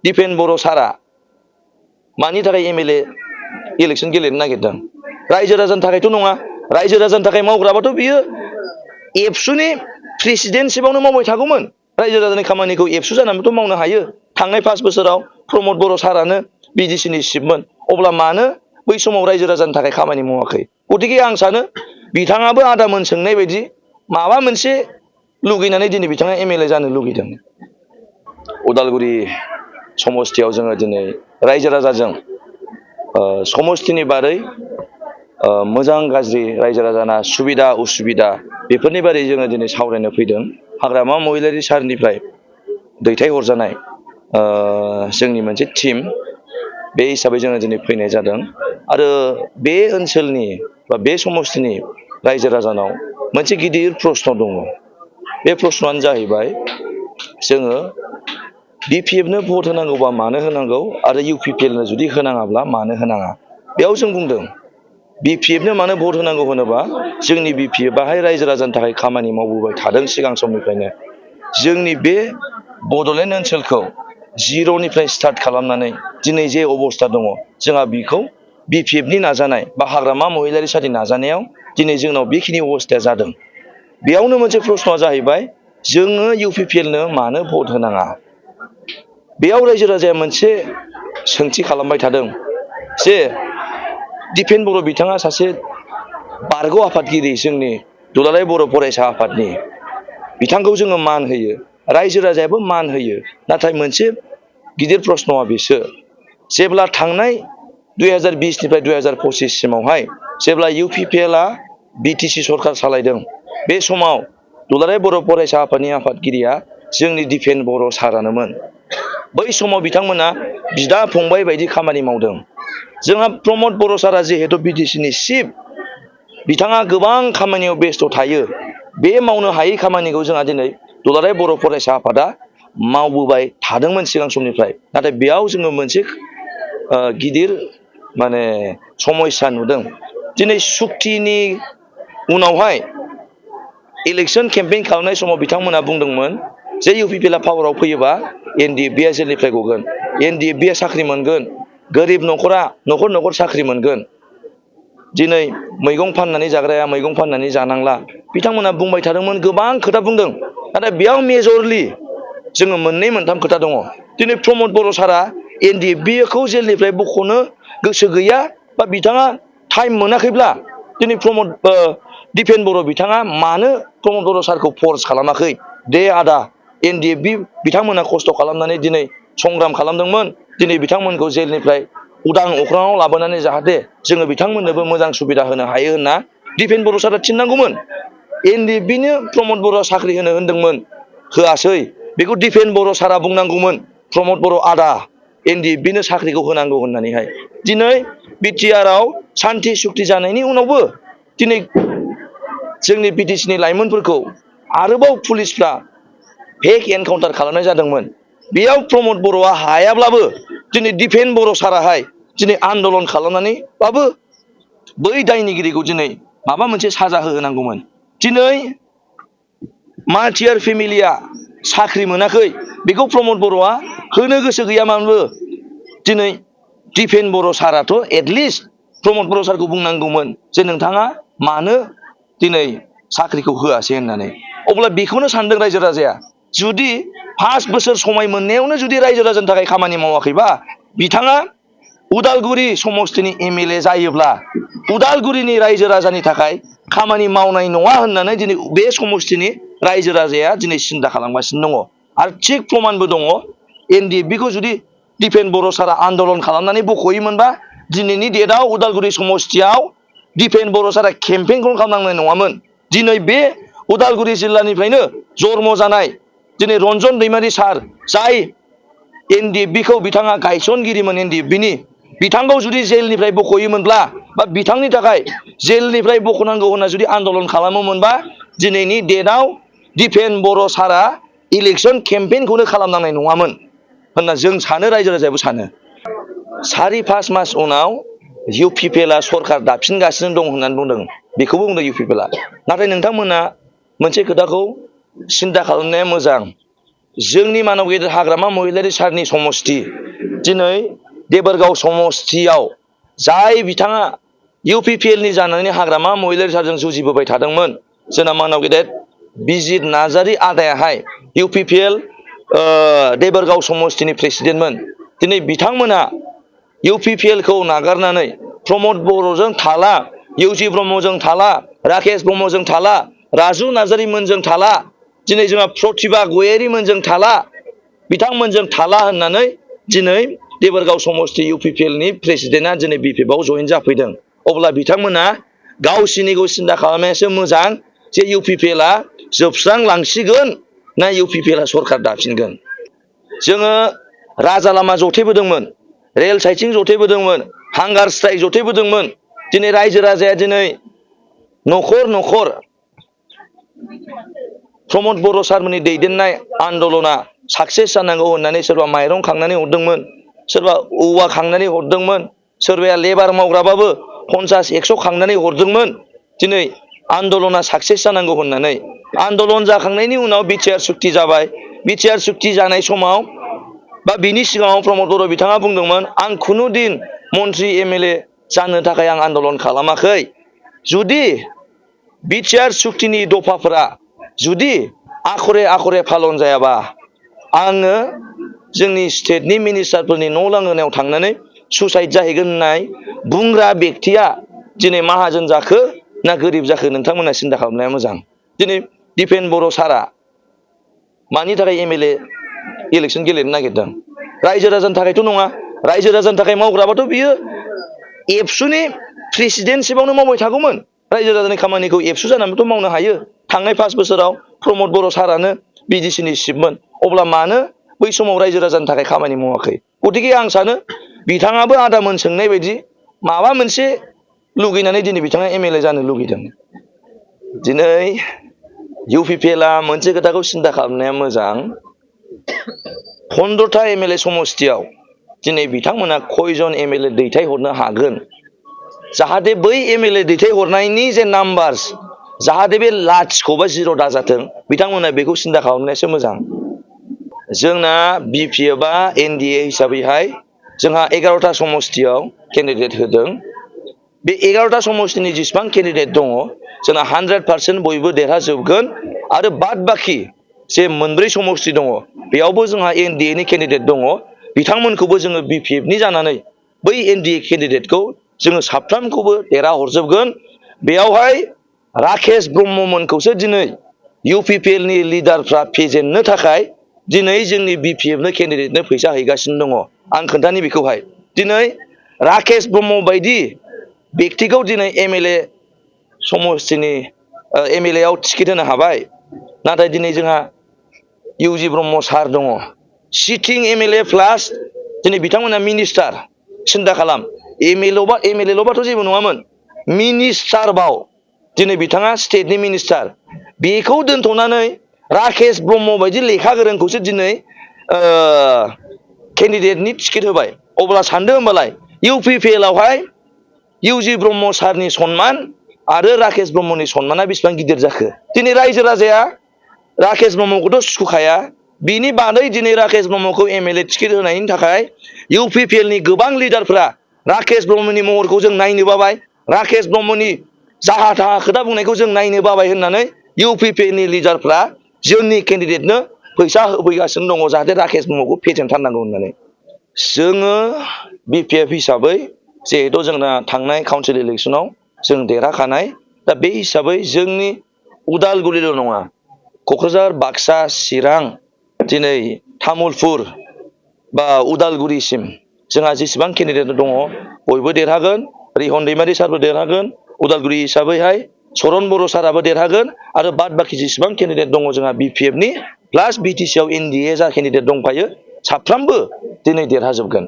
दिपेन बर' सारा मानि थाखाय एमएलए इलेक्सन गेलेनो नागिरदों? रायजो राजानि थाखायथ' नङा। रायजो राजानि थाखाय मावग्राबाथ' बियो एबसुनि प्रेसिडेन्टशिपावनो मावबाय थागौमोन। रायजो राजानि खामानिखौ एबसु जानानैबोथ' मावनो हायो। थांनाय 5 बोसोराव प्रमद बर' सारानो बिडिसिनि चिफमोन। अब्ला मानो बै समाव रायजो राजानि थाखाय खामानि मावाखै? गतिके आं सानो बिथाङाबो आदामोन सोंनाय बायदि माबा मोनसे लुगैनानै दिनै बिथाङा एमएलए जानो लुगैदों। उदालगुरि समस्थियाव जोङो दिनै रायजो राजाजों समस्थिनि बारै मोजां गाज्रि रायजो राजाना सुबिदा उसुबिदा बेफोरनि बारै जोङो दिनै सावरायनो फैदों। हाग्रामा महिलारि सारनिफ्राय दैथायहरजानाय जोंनि मोनसे टिम, बे हिसाबै जोङो दिनै फैनाय जादों। आरो बे ओनसोलनि बा बे समस्थिनि रायजो राजानाव मोनसे गिदिर प्रश्न दङ। बे प्रश्नआनो जाहैबाय जोङो बिपिएफनो भट होनांगौबा मानो होनांगौ आरो इउपिपिएलनो जुदि होनाङाब्ला मानो होनाङा? बेयाव जों बुंदों बिपिएफनो मानो भट होनांगौ होनोबा जोंनि बिपिएफआहाय रायजो राजानि थाखाय खामानि मावबोबाय थादों सिगां समनिफ्रायनो। जोंनि बे बड'लेण्ड ओनसोलखौ जिर'निफ्राय स्टार्ट खालामनानै दिनै जे अबस्था दङ, जोंहा बेखौ बिपिएफनि नाजानाय बा हाग्रामा महिलारि सारनि नाजानायाव दिनै जोंनाव बेखिनि अबस्थाया जादों। बेयावनो मोनसे प्रश्नआ जाहैबाय जोङो इउपिपिएलनो मानो भट होनाङा? बेयाव रायजो राजाया मोनसे सोंथि खालामबाय थादों जे दिपेन बर' बिथाङा सासे बारग' आफादगिरि जोंनि दुलाराय बर' फरायसा आफादनि। बिथांखौ जोङो मान होयो, रायजो राजायाबो मान होयो। नाथाय मोनसे गिदिर प्रश्नआ बेसो, जेब्ला थांनाय 2020निफ्राय 2025 सिमावहाय जेब्ला इउपिपिएलआ बिटिसि सरखार सालायदों, बे समाव दुलाराय बर' फरायसा आफादनि आफादगिरिया जोंनि दिपेन बर' सारानोमोन। बै समाव बिथांमोना बिदा फंबाय बायदि खामानि मावदों। जोंहा प्रमद बर' सारा जिहेतु बिटिसिनि चिफ, बिथाङा गोबां खामानियाव बेस्थ' थायो। बे मावनो हायै खामानिखौ जोंहा दिनै दुलाराय बर' फरायसा आफादा मावबोबाय थादोंमोन सिगां समनिफ्राय। नाथाय बेयाव जोङो मोनसे गिदिर समस्या नुदों। दिनै सुक्तिनि उनावहाय इलेक्सन केम्पेइन खालामनाय समाव बिथांमोना बुंदोंमोन जे इउपिपिएलआ पावाराव फैयोबा एनडिएफबिआ जेलनिफ्राय गगोन, एनडिएफबिआ साख्रि मोनगोन, गोरिब न'खरा न'खर न'खर साख्रि मोनगोन। दिनै मैगं फाननानै जाग्राया मैगं फाननानै जानांला, बिथांमोना बुंबाय थादोंमोन, गोबां खोथा बुंदों। नाथाय बेयाव मेजरलि जोङो मोननै मोनथाम खोथा दङ। दिनै प्रमद बर' सारा एनडिएफबिखौ जेलनिफ्राय बख'नो गोसो गैया बा बिथाङा टाइम मोनाखैब्ला दिनै दिपेन बर' बिथाङा मानो प्रमद बर' सारखौ फर्स खालामाखै? दे आदा, एनडिएफबि बिथांमोना खस्थ' खालामनानै दिनै संग्राम खालामदोंमोन, दिनै बिथांमोनखौ जेलनिफ्राय उदां अख्राङाव लाबोनानै जाहाथे जोङो बिथांमोननोबो मोजां सुबिदा होनो हायो होनना दिपेन बर' सारा थिननांगौमोन। एनडिएफबिनो प्रमद बर' साख्रि होनो होनदोंमोन, होआसै। बेखौ दिपेन बर' सारा बुंनांगौमोन, प्रमद बर' आदा एनडिएफबिनो साख्रिखौ होनांगौ होननानैहाय। दिनै बिटिआरआव सान्थि सुक्ति जानायनि उनावबो दिनै जोंनि बिटिसिनि लाइमोनफोरखौ आरोबाव पुलिसफ्रा फेक एनकाउन्टार खालामनाय जादोंमोन। बेयाव प्रमद बर'आ हायाब्लाबो दिनै दिपेन बर' साराहाय दिनै आन्दलन खालामनानैबाबो बै दायनिगिरिखौ दिनै माबा मोनसे साजा होनांगौमोन। दिनै माल्टियार फेमिलिया साख्रि मोनाखै, बेखौ प्रमद बर'आ होनो गोसो गैयामोनबो दिनै दिपेन बर' साराथ' एटलिस्ट प्रमद बर' सारखौ बुंनांगौमोन जे नोंथाङा मानो दिनै साख्रिखौ होआसै होननानै। अब्ला बेखौनो सानदों रायजो राजाया, जुदि 5 बोसोर समाय मोननायावनो जुदि रायजो राजानि थाखाय खामानि मावाखैबा, बिथाङा उदालगुरि समस्थिनि एमएलए जायोब्ला उदालगुरिनि रायजो राजानि थाखाय खामानि मावनाय नङा होननानै दिनै बे समस्थिनि रायजो राजाया दिनै सिन्था खालामगासिनो दङ। आरो थिग प्रमानबो दङ, एनडिएफबिखौ जुदि दिपेन बर' सारा आन्दलन खालामनानै बख'योमोनबा दिनैनि डेटआव उदालगुरि समस्थियाव दिपेन बर' सारा केम्पेइनखौनो खालामनांनाय नङामोन। दिनै बे उदालगुरि जिल्लानिफ्रायनो जन्म जानाय दिनै रन्जन दैमारि सार, जाय एनडिएफबिखौ बिथाङा गायसनगिरिमोन एनडिएफबिनि, बिथांखौ जुदि जेलनिफ्राय बख'योमोनब्ला बा बिथांनि थाखाय जेलनिफ्राय बख'नांगौ होनना जुदि आन्दलन खालामोमोनबा दिनैनि डेटआव दिपेन बर' सारा इलेक्सन केम्पेइनखौनो खालामनांनाय नङामोन होनना जों सानो, रायजो राजायाबो सानो। 4-5 मास उनाव इउपिपिएलआ सरखार दाफिनगासिनो दं होननानै बुंदों, बेखौबो बुंदों इउपिपिएलआ। नाथाय नोंथांमोना मोनसे खोथाखौ सिन्था खालामनाया मोजां, जोंनि मानव गेदेर हाग्रामा महिलारि सारनि समस्ति दिनै देबोरगाव समस्तियाव जाय बिथाङा UPPL नि जानानै हाग्रामा महिलारि सारजों जुजिबोबाय थादोंमोन जोंना मानव गेदेर बिजित नार्जारि आदायाहाय UPPL देबोरगाव समस्तिनि प्रेसिडेन्टमोन। दिनै बिथांमोना UPPL खौ नागारनानै प्रमद बर'जों थाला, इउजि ब्रह्मजों थाला, राकेश ब्रह्मजों थाला, राजु नार्जारि मोनजों थाला, दिनै जोंहा प्रतिभा गयारि मोनजों थाला, बिथांमोनजों थाला होननानै दिनै देबोरगाव समस्ति UPPL नि प्रेसिडेन्टआ दिनै BPF आव जइन जाफैदों। अब्ला बिथांमोना गावसिनिखौ सिन्था खालामनायासो मोजां जे UPPL आ जोबस्रांलांसिगोन ना UPPL आ सरखार दाफिनगोन। जोङो राजा लामा जथायबोदोंमोन, रेल साइथिं जथायबोदोंमोन, हांगार स्ट्राइक जथायबोदोंमोन। दिनै रायजो राजाया दिनै न'खर न'खर प्रमद बर' सारमोननि दैदेननाय आन्दलना साक्सेस जानांगौ होननानै सोरबा माइरं खांनानै हरदोंमोन, सोरबा औवा खांनानै हरदोंमोन, सोरबाया लेबार मावग्राबाबो 50-100 खांनानै हरदोंमोन। दिनै आन्दलना साक्सेस जानांगौ होननानै आन्दलन जाखांनायनि उनाव बिटिआर सुक्ति जाबाय। बिटिआर सुक्ति जानाय समाव बा बिनि सिगाङाव प्रमद बर' बिथाङा बुंदोंमोन आं खुनु दिन मन्त्रि MLA जानो थाखाय आं आन्दलन खालामाखै। जुदि बिटिआर सुक्तिनि दफाफोरा जुदि आखरे आखरे फालन जायाबा आङो जोंनि स्टेटनि मिनिस्टारफोरनि न' लांगोनायाव थांनानै सुसाइड जाहैगोन होननाय बुंग्रा बेक्तिया दिनै माहाजोन जाखो ना गोरिब जाखो नोंथांमोना सिन्था खालामनाया मोजां। दिनै दिपेन बर' सारा मानि थाखाय MLA इलेक्सन गेलेनो नागिरदों? रायजो राजानि थाखायथ' नङा। रायजो राजानि थाखाय मावग्राबाथ' बियो एबसुनि प्रेसिडेन्टशिपावनो मावबाय थागौमोन। रायजो राजानि खामानिखौ एबसु जानानैबोथ' मावनो हायो। थांनाय 5 बोसोराव प्रमद बर' सारानो BDC नि चिफमोन। अब्ला मानो बै समाव रायजो राजानि थाखाय खामानि मावाखै? गतिके आं सानो बिथाङाबो आदामोन सोंनाय बायदि माबा मोनसे लुगैनानै दिनै बिथाङा MLA जानो लुगैदों। दिनै UPPL आ मोनसे खोथाखौ सिन्था खालामनाया मोजां। 15टा MLA समस्तियाव दिनै बिथांमोना खयजन MLA दैथायहरनो हागोन? जाहाथे बै MLA दैथायहरनायनि जे नाम्बार्स जाहाथे बे लाथिख' बा 0 दाजाथों बिथांमोना बेखौ सिन्था खालामनायासो मोजां। जोंना BPF आ NDA हिसाबैहाय जोंहा 11टा समस्तियाव केन्डिडेट होदों। बे 11टा समस्तिनि जेसेबां केन्डिडेट दङ जोंना 100% बयबो देरहाजोबगोन आरो बाद बाखि जे मोनब्रै समस्ति दङ बेयावबो जोंहा NDA नि केन्डिडेट दङ। बिथांमोनखौबो जोङो BPF नि जानानै बै NDA केन्डिडेटखौ जोङो साफ्रोमखौबो देरहाहरजोबगोन। बेयावहाय राकेश ब्रह्ममोनखौसो दिनै UPPL नि लिडारफ्रा फेजेननो थाखाय दिनै जोंनि BPF नो केन्डिडेटनो फैसा हैगासिनो दङ। आं खोन्थानि बेखौहाय दिनै राकेश ब्रह्म बायदि बेक्तिखौ दिनै MLA समस्तिनि MLA आव टिकेट होनो हाबाय। नाथाय दिनै जोंहा इउजि ब्रह्म सार दङ सिटिं MLA प्लास दिनै बिथांमोना मिनिस्टार। सिन्था खालाम MLA ल'बाथ' जेबो नङामोन, मिनिस्टार बाव दिनै बिथाङा स्टेटनि मिनिस्टार। बेखौ दोनथ'नानै राकेश ब्रह्म बायदि लेखा गोरोंखौसो दिनै केन्डिडेटनि टिकेट होबाय। अब्ला सानदो होमबालाय UPPL आवहाय इउजि ब्रह्म सारनि सन्मान आरो राकेश ब्रह्मनि सन्माना बेसेबां गिदिर जाखो? दिनै रायजो राजाया राकेश ब्रह्मखौथ' सुखुखाया। बिनि बादै दिनै राकेश ब्रह्मखौ MLA टिकेट होनायनि थाखाय UPPL नि गोबां लिडारफ्रा राकेश ब्रह्मनि महरखौ जों नायनो बाबाय, राकेश ब्रह्मनि जाहा थाहा खोथा बुंनायखौ जों नायनो बाबाय होननानै UPPL नि लिडारफ्रा जोंनि केन्डिडेटनो फैसा होफैगासिनो दङ जाहाथे राकेश ब्रह्मखौ फेजेनथारनांगौ होननानै। जोङो BPF हिसाबै जिहेथु जोंना थांनाय काउन्सिल इलेक्सनाव जों देरहाखानाय, दा बे हिसाबै जोंनि उदालगुरिल' नङा क'क्राझार, बाक्सा, चिरां, दिनै तामुलपुर बा उदालगुरिसिम जोंहा जेसेबां केन्डिडेट दङ बयबो देरहागोन। रिहन दैमारि सारबो देरहागोन उदालगुरि हिसाबैहाय, सरन बर' साराबो देरहागोन आरो बाद बाखि जेसेबां केन्डिडेट दङ जोंहा BPF नि प्लास BTC आव NDA जा केन्डिडेट दंफायो साफ्रोमबो दिनै देरहाजोबगोन।